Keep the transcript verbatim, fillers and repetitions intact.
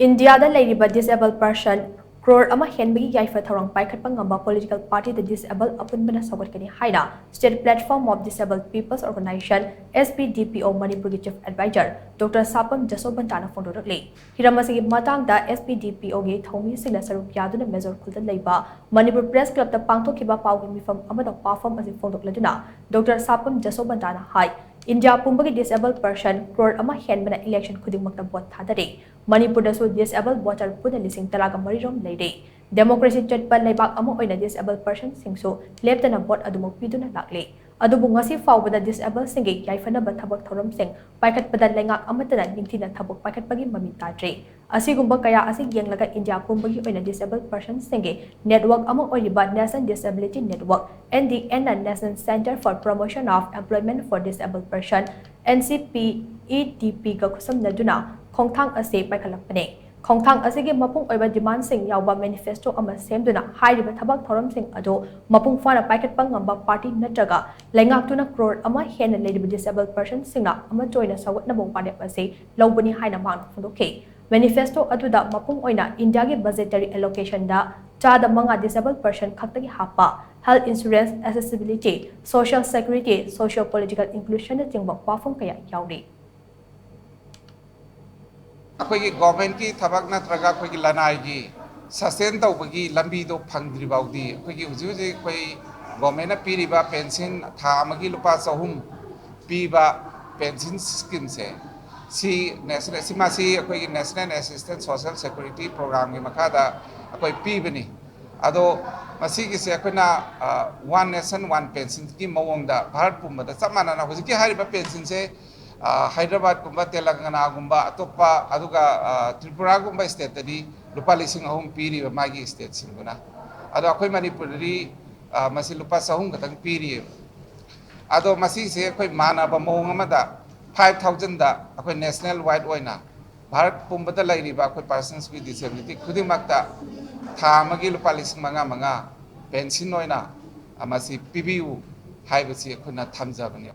ꯏꯟꯗꯤꯌꯥꯗ ꯂꯩꯔꯤꯕ disabled person crore ꯑꯃ ꯍꯦꯟꯕꯒꯤ ꯌꯥꯏꯐ ꯊꯧꯔꯥꯡ ꯄꯥꯏꯈꯠꯄ ꯉꯝꯕ political party the disabled ꯑꯄꯨꯟꯕꯅ ꯁꯧꯒꯠꯀꯅꯤ ꯍꯥꯏꯅ State Platform of Disabled People's Organization, S P D P O, ꯃꯅꯤꯄꯨꯔꯒꯤ Chief Advisor Doctor ꯁꯥꯄꯝ ꯖꯁꯣꯕꯟꯇꯥꯅ ꯐꯣꯡꯗꯣꯔꯛꯂꯤ꯫ ꯍꯤꯔꯝ ꯑꯁꯤꯒꯤ ꯃꯇꯥꯡꯗ S P D P O ꯒꯤ ꯊꯧꯃꯤꯁꯤꯡꯅ ꯁꯔꯨꯛ ꯌꯥꯗꯨꯅ ꯃꯦꯖꯣꯔ ꯈꯨꯜꯗ ꯂꯩꯕ ꯃꯅꯤꯄꯨꯔ Press Club ꯇ ꯄꯥꯡꯊꯣꯛꯈꯤꯕ ꯄꯥꯎꯒꯤ ꯃꯤꯐꯝ ꯑꯃꯗ ꯋꯥꯐꯝ ꯑꯁꯤ ꯐꯣꯡꯗꯣꯛꯂꯗꯨꯅ Doctor ꯁꯥꯄꯝ ꯖꯁꯣꯕꯟꯇꯥꯅ ꯍꯥꯏ, ꯏꯟꯗꯤꯌꯥ ꯄꯨꯝꯕꯒꯤ disabled person crore ꯑꯃ ꯍꯦꯟꯕꯅ election ꯈꯨꯗꯤꯡꯃꯛꯇ vote ꯊꯥꯗꯔꯤ꯫ ꯃꯅꯤꯄꯨꯔꯗꯁꯨ disabled voter ꯄꯨꯟꯅ ꯂꯤꯁꯤꯡ ꯇꯔꯥꯒ ꯃꯔꯤ ꯔꯣꯝ ꯂꯩꯔꯤ꯫ Democracy ꯆꯠꯄ ꯂꯩꯕꯥꯛ ꯑꯃ ꯑꯣꯏꯅ disabled personꯁꯤꯡꯁꯨ ꯂꯦꯞꯇꯅ vote ꯑꯗꯨꯃꯛ ꯄꯤꯗꯨꯅ ꯂꯥꯛꯂꯤ꯫ ꯑꯗꯨꯕꯨ ꯉꯁꯤ ꯐꯥꯎꯕꯗ disabled ꯁꯤꯡꯒꯤ ꯌꯥꯏꯐꯅꯕ ꯊꯕꯛ ꯊꯧꯔꯝꯁꯤꯡ ꯄꯥꯏꯈꯠꯄꯗ ꯂꯩꯉꯥꯛ ꯑꯃꯠꯇꯅ ꯅꯤꯡꯊꯤꯅ ꯊꯕꯛ ꯄꯥꯏꯈꯠꯄꯒꯤ ꯃꯃꯤ ꯇꯥꯗ꯭ꯔꯤ꯫ ꯑꯁꯤꯒꯨꯝꯕ ꯀꯌꯥ ꯑꯁꯤ ꯌꯦꯡꯂꯒ ꯏꯟꯗꯤꯌꯥ ꯄꯨꯝꯕꯒꯤ ꯑꯣꯏꯅ disabled personꯁꯤꯡꯒꯤ network ꯑꯃ ꯑꯣꯏꯔꯤꯕ National Disability Network, N D N, ꯅ National Centre for Promotion of Employment for Disabled Person, N C P E D P ꯒ ꯈꯨꯠꯁꯝꯅꯗꯨꯅ ꯈꯣꯡꯊꯥꯡ ꯑꯁꯤ ꯄꯥꯏꯈꯠꯂꯛꯄꯅꯤ꯫ ꯈꯣꯡꯊꯥꯡ ꯑꯁꯤꯒꯤ ꯃꯄꯨꯡ ꯑꯣꯏꯕ demandꯁꯤꯡ ꯌꯥꯎꯕ manifesto ꯑꯃ ꯁꯦꯝꯗꯨꯅ ꯍꯥꯏꯔꯤꯕ ꯊꯕꯛ ꯊꯧꯔꯝꯁꯤꯡ ꯑꯗꯨ ꯃꯄꯨꯡ ꯐꯥꯅ ꯄꯥꯏꯈꯠꯄ ꯉꯝꯕ party ꯅꯠꯇ꯭ꯔꯒ ꯂꯩꯉꯥꯛꯇꯨꯅ crore ꯑꯃ ꯍꯦꯟꯅ ꯂꯩꯔꯤꯕ disabled personꯁꯤꯡꯅ ꯑꯃꯠꯇ ꯑꯣꯏꯅ ꯁꯧꯒꯠꯅꯕ ꯋꯥꯔꯦꯞ ꯑꯁꯤ ꯂꯧꯕꯅꯤ ꯍꯥꯏꯅ ꯃꯍꯥꯛꯅ ꯐꯣꯡꯗꯣꯛꯈꯤ꯫ Manifesto ꯑꯗꯨꯗ ꯃꯄꯨꯡ ꯑꯣꯏꯅ ꯏꯟꯗꯤꯌꯥꯒꯤ budgetary allocationꯗ ꯆꯥꯗ ꯃꯉꯥ disabled person ꯈꯛꯇꯒꯤ ꯍꯥꯞꯄ, health insurance accessibility, social security, socio political inclusionꯅꯆꯤꯡꯕ ꯋꯥꯐꯝ ꯀꯌꯥ ꯌꯥꯎꯔꯤ꯫ ꯑꯩꯈꯣꯏꯒꯤ governmentꯀꯤ ꯊꯕꯛ ꯅꯠꯇ꯭ꯔꯒ ꯑꯩꯈꯣꯏꯒꯤ ꯂꯅꯥꯏꯒꯤ sustain ꯇꯧꯕꯒꯤ ꯂꯝꯕꯤꯗꯣ ꯐꯪꯗ꯭ꯔꯤ ꯐꯥꯎꯗꯤ ꯑꯩꯈꯣꯏꯒꯤ ꯍꯧꯖꯤꯛ ꯍꯧꯖꯤꯛ ꯑꯩꯈꯣꯏ governmentꯅ ꯄꯤꯔꯤꯕ pension ꯊꯥ ꯑꯃꯒꯤ ꯂꯨꯄꯥ ꯆꯍꯨꯝ ꯄꯤꯕ pension schemeꯁꯦ ꯁꯤ national ꯁꯤ ꯃꯁꯤ ꯑꯩꯈꯣꯏꯒꯤ National Assistance Social Security Programꯒꯤ ꯃꯈꯥꯗ ꯑꯩꯈꯣꯏ ꯄꯤꯕꯅꯤ꯫ ꯑꯗꯣ ꯃꯁꯤꯒꯤꯁꯦ ꯑꯩꯈꯣꯏꯅ one nation one pensionꯒꯤ ꯃꯑꯣꯡꯗ ꯚꯥꯔꯠ ꯄꯨꯝꯕꯗ ꯆꯞ ꯃꯥꯟꯅꯅ ꯍꯧꯖꯤꯛꯀꯤ ꯍꯥꯏꯔꯤꯕ pensionꯁꯦ ꯍꯥꯏꯗ꯭ꯔꯕꯥꯗꯀꯨꯝꯕ, ꯇꯦꯂꯪꯒꯅꯥꯒꯨꯝꯕ, ꯑꯇꯣꯞꯄ, ꯑꯗꯨꯒ ꯇ꯭ꯔꯤꯄꯨꯔꯥꯒꯨꯝꯕ stateꯇꯗꯤ ꯂꯨꯄꯥ ꯂꯤꯁꯤꯡ ꯑꯍꯨꯝ ꯄꯤꯔꯤꯕ ꯃꯥꯒꯤ stateꯁꯤꯡꯗꯨꯅ꯫ ꯑꯗꯣ ꯑꯩꯈꯣꯏ ꯃꯅꯤꯄꯨꯔꯗꯗꯤ ꯃꯁꯤ ꯂꯨꯄꯥ ꯆꯍꯨꯝ ꯈꯛꯇꯪ ꯄꯤꯔꯤꯑꯕ꯫ ꯑꯗꯣ ꯃꯁꯤꯁꯦ ꯑꯩꯈꯣꯏ ꯃꯥꯟꯅꯕ ꯃꯑꯣꯡ ꯑꯃꯗ five thousandꯗ ꯑꯩꯈꯣꯏ national wide ꯑꯣꯏꯅ ꯚꯥꯔꯠ ꯄꯨꯝꯕꯗ ꯂꯩꯔꯤꯕ ꯑꯩꯈꯣꯏ persons with disability ꯈꯨꯗꯤꯡꯃꯛꯇ ꯊꯥ ꯑꯃꯒꯤ ꯂꯨꯄꯥ ꯂꯤꯁꯤꯡ ꯃꯉꯥ ꯃꯉꯥ pension ꯑꯣꯏꯅ ꯃꯁꯤ ꯄꯤꯕꯤꯌꯨ ꯍꯥꯏꯕꯁꯤ ꯑꯩꯈꯣꯏꯅ ꯊꯝꯖꯕꯅꯤ꯫